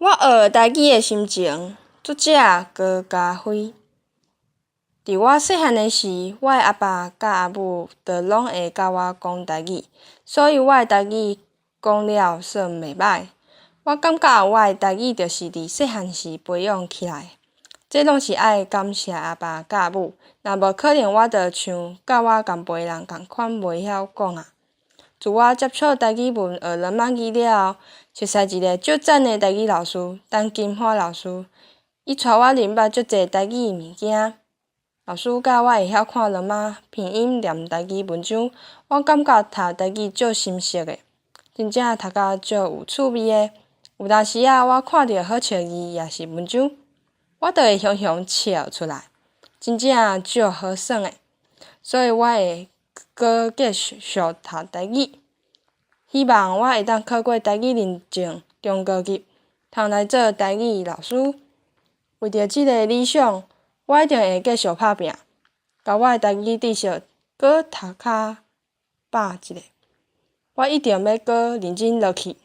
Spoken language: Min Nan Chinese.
我學台語的心情，作者高嘉輝。佇我細漢的時，我的阿爸佮阿母都攏會佮我講台語，所以我的台語講了算袂䆀。我感覺我的台語就是佇細漢時培養起來的，這攏是愛感謝阿爸佮阿母，若無可能我就像佮我仝輩人仝款袂曉講啊。自我接觸台語文學羅馬字了後，熟似一个足讚的台語老師陳金花老師，伊帶我認捌足濟台語物件。老師教我會曉看羅馬拼音念台語文章，我感覺讀台語足心適的，真正讀甲足有趣味的。有當時仔我看著好笑字抑是文章，我就會雄雄笑出來，真正足好耍的。所以我會閣繼續讀台語，希望我會當考過台語認證中高級，通來做台語老師。為著這个理想，我一定會繼續拍拚，共我的台語知識閣讀較飽一下。我一定欲閣認真落去。